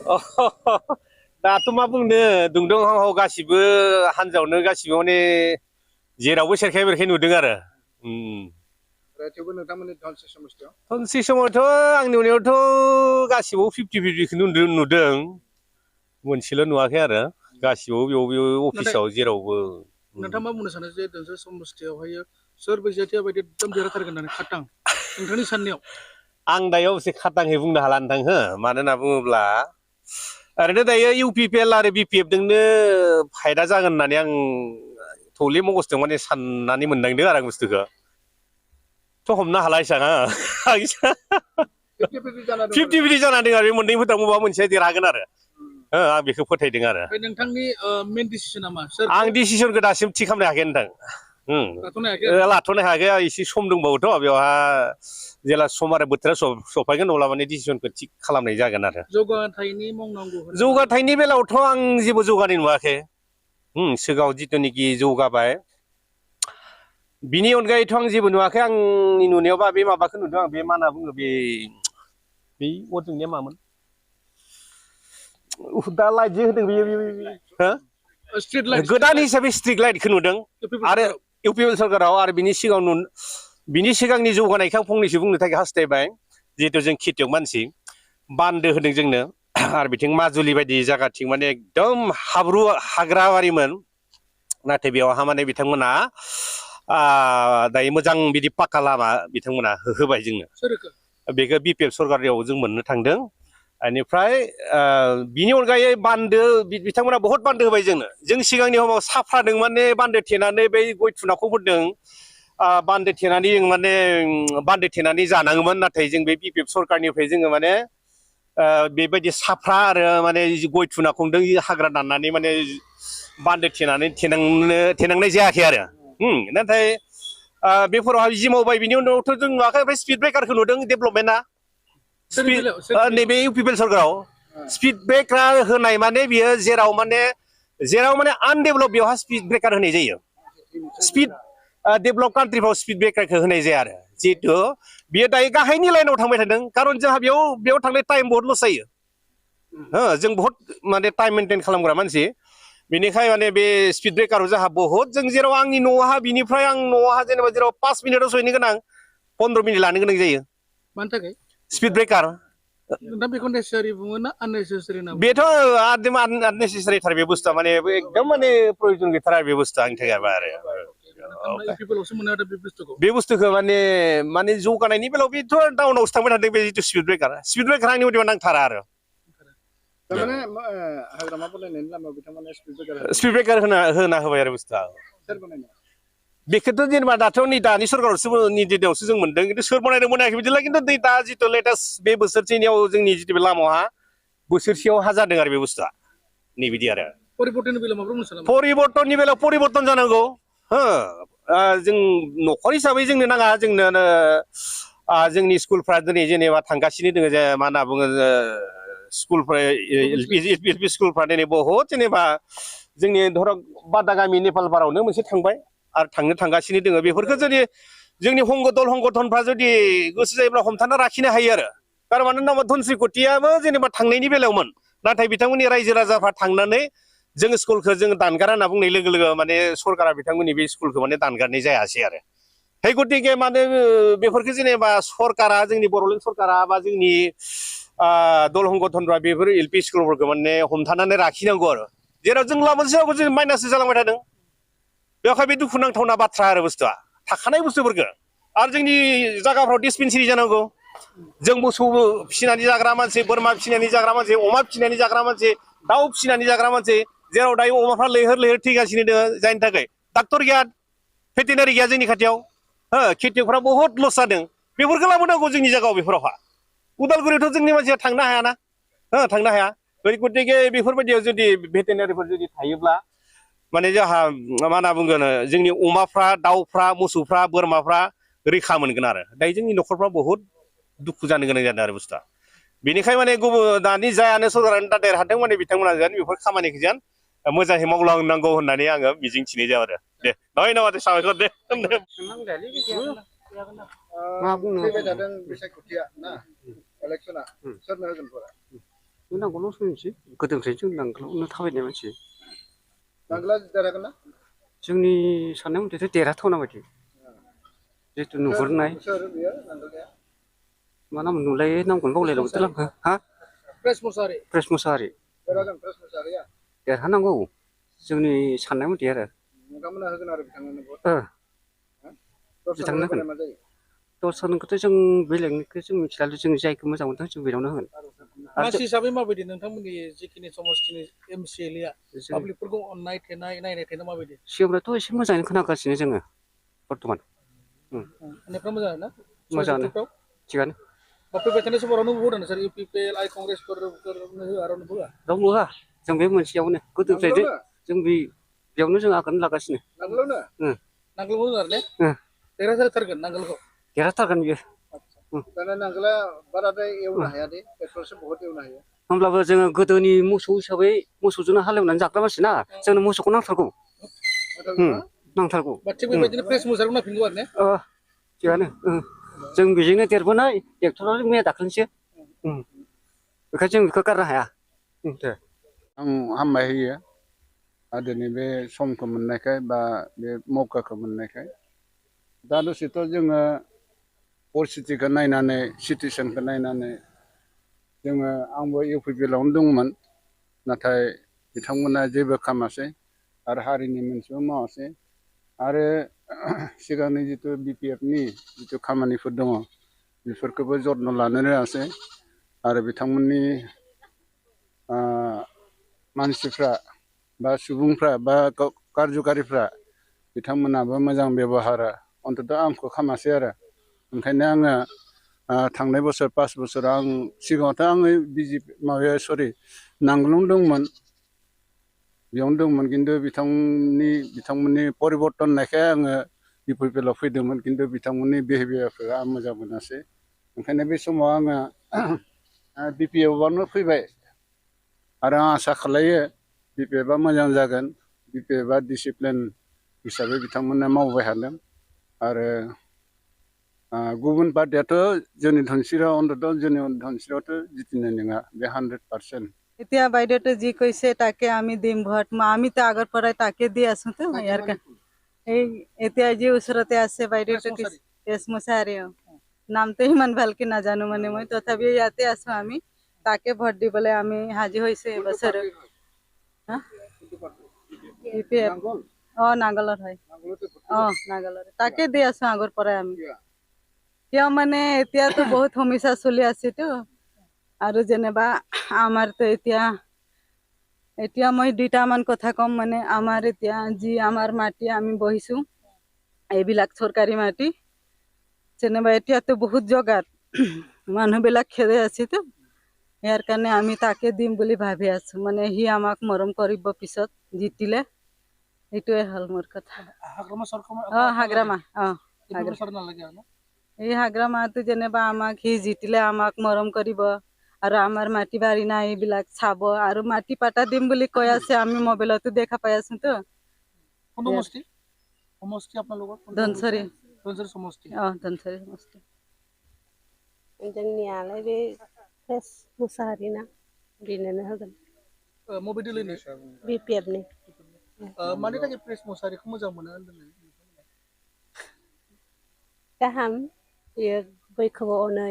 दाथ' मा बुंनो दुंदों हाव गासिबो हानजायावनो गासिबो माने जेरावबो सेरखाय बेरखाय नुदों आरो थेवबो नोंथांमोननि धनसिरि समस्थियाव धनसिरि समावथ' आंनि नुनायावथ' गासिबो 50-50 नुदों मोनसेल' नुवाखै आरो गासिबो बेयाव अफिसाव जेरावबो नोंथाङा मा बुंनो सानो जे धनसिरि समस्थियावहाय सोर बिजेपिया बायदि एकदम देरहाथारगोन होननानै खाटां नोंथांनि साननायाव आं दायो अबसे खाटाङै बुंनो हाला नोंथां हो मानो होनना बुङोब्ला ओरैनो दायो UPPL आरो BPF जोंनो फायदा जागोन होननानै आं थौले मगजजों माने साननानै मोनदांदों आरो आं बुस्थुखौ थ' हमनो हाला इसां 50-50 जानानै दं आरो बे मोननै फोथाराव माबा मोनसे देरहागोन आरो आं बेखौ फोथायदों आरो नोंथांनि मेन डिसिसना मा आं डिसिसनखौ दासिम थि खालामनो हायाखै नोंथां लाथ'नो हायाखै एसे सम दंबावोथ' बेवहा जेला सम आरो बोथोरा सफैगोन अब्ला माने डिसिसनखौ थिग खालामनाय जागोन आरो जौगाथायनि मावनांगौ जौगाथायनि बेलायावथ' आं जेबो जौगानाय नुवाखै सिगाङाव जिथुनिखि जौगाबाय बिनि अनगायैथ' आं जेबो नुवाखै आंनि नुनायावबा बे माबाखौ नुदों आं बे मा होनना बुङो बे अजोंनिया मामोन दा लाइट जे होदों बेयो गोदान हिसाबै स्ट्रिट लाइटखौ नुदों आरो UPPL सरकाराव आरो बिनि सिगांनि जौगानायखौ आं फंनैसो बुंनो थाखाय हास्थायबाय जिहेतु जों खेतियक मानसि बान्दो होदों जोंनो आरो बिथिं माजुलि बायदि जायगाथिं माने एकदम हाब्रु हाग्राबारिमोन नाथाय बेवहा माने बिथांमोना दायो मोजां बिदि पाक्का लामा बिथांमोना होबाय जोंनो बेखौ BPF सरकाराव जों मोननो थांदों बेनिफ्राय बिनि अनगायै बान्दो बिथांमोना बहुत बान्दो होबाय जों सिगांनि समाव साफ्रादों माने बान्दो थेनानै बै गय थुनाखौफोरदों बान्दो थेनानै जों माने बान्दो थेनानै जानाङोमोन नाथाय जों बे BPF सरकारनिफ्राय जोङो माने बेबायदि साफ्रा आरो माने गय थुनाखौदों हाग्रा दाननानै माने बान्दो थेनानै थेनांनाय जायाखै आरो नाथाय बेफोरावहाय जि मावबाय बिनि उनावथ' जों नुवाखै ओमफ्राय स्पिड ब्रेकारखौ नुदों डेभेलपमेन्टआ नैबे UPPL सरकाराव स्पिड ब्रेकार होनाय माने बियो जेराव माने आनडेभेलप बेवहाय स्पिड ब्रेकार होनाय जायो स्पिड डेभेलप कान्ट्रिफ्राव स्पिड ब्रेकारखौ होनाय जाया आरो जिहेतु बियो दायो गाहायनि लाइनाव थांबाय थादों खारन जोंहा बेयाव थांनाय टाइम बहुत लस जायो जों बहुत माने टाइम मेनटेन खालामग्रा मानसि बेनिखाय माने बे स्पिड ब्रेकाराव जोंहा बहुत जों जेराव आंनि न'आवहा बिनिफ्राय आं न'आवहा जेनेबा जेराव 5 मिनिटाव सहैनो गोनां 15 मिनिट लानो गोनां जायो मानि थाखाय स्पिड ब्रेकार दा बेखौ नेसेसारि बुङो ना आननेसेसारि ना बेथ' आननेसेसारि थार बे बुस्थुआ माने एकदम माने प्रयजन गैथारा बे बुस्थुआ आंनि थाखाय आरो बे बुस्थुखौ माने जौगानायनि बेलायाव बेथ' डाउनावसो थांबाय थादों बे जिथु स्पिड ब्रेकार आंनि मथेबा नांथारा आरो स्पिड ब्रेकार होना होबाय आरो बुस्थुआ बेखौथ' जेनेबा दाथ' नै दानि सरकारावसो दिनावसो जों मोनदों खिन्थु सोर बनायदों बनायाखै बिदिला खिन्थु दा जिथु लेटेस्ट बे बोसोरसेनियाव जोंनि जितु बे लामाहा बोसोरसेयाव जादों आरो बे बुस्थुआ नैबिदि आरो परिबर्तननि बेलायाव परिबर्तन जानांगौ जों न'खर हिसाबै जोंनो नाङा जोंनो जोंनि स्कुलफ्रा दिनै जेनेबा थांगासिनो दङ जे मा होनना बुङो स्कुलफ्रा LP स्कुलफ्रा दिनै बहुत जेनेबा जोंनि धरक बादागामि नेपालपारायावनो मोनसे थांबाय आरो थांगासिनो दङ बेफोरखौ जुदि जोंनि हंगथनफ्रा जुदि गोसो जायोब्ला हमथाना लाखिनो हायो आरो मानो होनबा धनस्रि कटियाबो जेनेबा थांनायनि बेलायावमोन नाथाय बिथांमोननि रायजो राजाफ्रा थांनानै जों स्कुलखौ जों दानगारा होनना बुंनाय लोगो लोगो माने सरकारा बिथांमोननि बे स्कुलखौ माने दानगारनाय जायासै आरो गतिके माने बेफोरखौ जेनेबा सरकारा जोंनि बड'लेण्ड सरकारा बा जोंनि दल हंगथनफ्रा बेफोर LP स्कुलफोरखौ माने हमथानानै लाखिनांगौ आरो जेराव जों लाबोनसेयावबो जों माइनाससो जालांबाय थादों बेवहाय बे दुखुनांथावना बाथ्रा आरो बुस्थुआ थाखानाय बुस्थुफोरखौ आरो जोंनि जायगाफ्राव डिसपेन्सारि जानांगौ जों मोसौ फिसिनानै जाग्रा मानसि बोरमा फिसिनानै जाग्रा मानसि अमा फिसिनानै जाग्रा मानसि दाउ फिसिनानै जाग्रा मानसि जेराव दायो अमाफ्रा लैहोर लैहोर थैगासिनो दङ जायनि थाखाय डाक्टर गैया भेटेनारि गैया जोंनि खाथियाव खेतियकफ्रा बहुत लस जादों बेफोरखौ लाबोनांगौ जोंनि जायगायाव बेफोरावहा उदालगुरियावथ' जोंनि मानसिया थांनो हायाना थांनो हाया गतिके बेफोरबायदियाव जुदि भेटेनारिफोर जुदि थायोब्ला माने जोंहा मा होनना बुंगोन जोंनि अमाफ्रा दाउफ्रा मोसौफ्रा बोरमाफ्रा रैखा मोनगोन आरो दायो जोंनि न'खरफ्रा बहुत दुखु जानो गोनां जादों आरो बुस्थुआ बेनिखाय माने गुबुन दानि जायानो सरकारानो दा देरहादों माने बिथांमोना जेन बेफोर खामानिखौ जेन मोजाङै मावलांनांगौ होननानै आङो मिजिंथिनाय जायो आरो दे धन्यबाद साबायखर दे मा बुंनो फैबाय थादों बिसायख'थिया ना इलेक्सना सोरनो होगोन नांगोलआवसो होनोसै गोदोनिफ्रायनो जों नांगोलावनो थाबायनाय मानसि नांगोला देरहागोन ना जोंनि साननाय मथेथ' देरहाथावना बायदि जिहेथु नुहुरनाय सोर बियो नांगोल गैया मा नाम मोनलाय नामखौनो बावलायलांबायथाय आङो हा प्रेस मुसाहारि प्रेस मुसाहारि देरहागोन प्रेस मुसाहारिया देरहानांगौ जोंनि साननाय मथे आरो नोंथांमोना होगोन आरो बिथांमोननो भट बिथांनो दस्रा होगोन मा जायो दस्रानिखौथ' जों बेलेगनिखौ जों मिथिलालै जों जायखौ मोजां मोनदों जों बेनावनो होगोन मानसि हिसाबै माबायदि नोंथांमोननि जिखिनि समस्थिनि MCLA जों पाब्लिकफोरखौ अननाय थेनाय नायनाय थेनाय माबायदि सिगांनिफ्रायथ' एसे मोजाङैनो खोनागासिनो जोङो बर्थमान अनेकफ्रा मोजां ना मोजाङानो जथुफ्राव थिगानो फैबाय थानाय समाव रावनोबो भट होनो सोर UPPL आइ कंग्रेसफोरनो होआ रावनोबो होआ रावबो होआ जों बे मोनसेयावनो गोदोनिफ्रायनो जों बेयावनो जों आगान लागासिनो नांगोलावनो नांगोलखौ होआ ने देरहाथारगोन नांगोलखौ देरहाथारगोन बियो दाना नांगोला बाराद्राय एवनो हाया दे ट्रेक्टरसो बहुत एवनो हायो होमब्लाबो जोङो गोदोनि मोसौ हिसाबै मोसौजोंनो हालेवनानै जाग्रा मानसि ना जोंनो मोसौखौ नांथारगौ नांथारगौ थिग बेबायदिनो प्रेस मुसाहारिखौ नांफिनगौ आरो ने थिगानो जों बेजोंनो देरबोनाय ट्रेक्टराव मैया दाखालिसो बेखायनो जों बेखौ गारनो हाया दे आं हामबाय होयो दिनै बे समखौ मोननायखाय बा बे मौकाखौ मोननायखाय दा दसेथ' जोङो परिस्थितिखौ नायनानै सिटुवेसनखौ नायनानै जोङो आंबो UPPL आवनो दंमोन नाथाय बिथांमोना जेबो खालामासै आरो हारिनि मोनसेबो मावासै आरो सिगांनि जिथु BPF नि जिथु खामानिफोर दङ बेफोरखौबो जत्न लानो रोङासै आरो बिथांमोननि मानसिफ्रा बा सुबुंफ्रा बा कारज'कारिफ्रा बिथांमोनाबो मोजां बेब'हारा अन्तत' आंखौ खालामासै आरो ओंखायनो आङो थांनाय बोसोर 5 बोसोराव आं सिगाङावथ' आङो नांगोलावनो दंमोन बेयावनो दंमोन खिन्थु बिथांमोननि परिबर्तन नायखाय आङो UPPL आव फैदोंमोन खिन्थु बिथांमोननि बिहेभियारखौ आं मोजां मोनासै ओंखायनो बे समाव आङो BPF आवनो फैबाय आरो आं आसा खालायो BPF आ मोजां जागोन BPF आ डिसिप्लिन हिसाबै बिथांमोना मावबाय थादों आरो गुबुन पार्टियाथ' जोंनि धनसिरियाव अन्तत' जोंनि धनसिरियावथ' जितिनाय नङा बे 100%। এতিয়া বাইদেউটো যি কৈছে তাকে আমি দিম ভোট আমিতো আগৰ পৰাই তাকে দি আছো তো ইয়াৰ এই এতিয়া যি ওচৰতে আছে বাইদেউটো প্ৰেছ মুসাহাৰি নামটো ইমান ভালকে নাজানো মানে মই তথাপিও ইয়াতে আছো আমি তাকে ভোট দিবলৈ আমি হাজিৰ হৈছো এইবছৰ UPPL নাঙ্গলৰ হয় নাঙ্গলৰ তাকে দি আছো আগৰ পৰাই আমি কিয় মানে এতিয়াতো বহুত সমস্যা চলি আছেতো আৰু যেনিবা আমাৰতো এতিয়া মই দুটামান কথা কম মানে আমাৰ এতিয়া যি আমাৰ মাটি আমি বহিছো এইবিলাক চৰকাৰী মাটি যেনিবা এতিয়াতো বহুত জগাত মানুহবিলাক খেদে আছেতো ইয়াৰ কাৰণে আমি তাকে দিম বুলি ভাবি আছো মানে সি আমাক মৰম কৰিব পিছত জিতিলে এইটোৱে হ'ল মোৰ কথা হাগ্ৰামা এই হাগ্ৰামাটো যেনিবা আমাক সি জিতিলে আমাক মৰম কৰিব আৰু আমাৰ মাটি বাৰী নাই এইবিলাক চাব আৰু মাটি পাটা দিম বুলি কৈ আছে আমি মোবাইলতো দেখা পাই আছো তো ধনসৰি সমষ্টি जोंनियालाय बे प्रेस मुसाहारि ना बेनोनो होगोन BPF नि मानि थाखाय प्रेस मुसाहारिखौ मोजां मोनो होनदों गाहाम बेयो बयखौबो अनो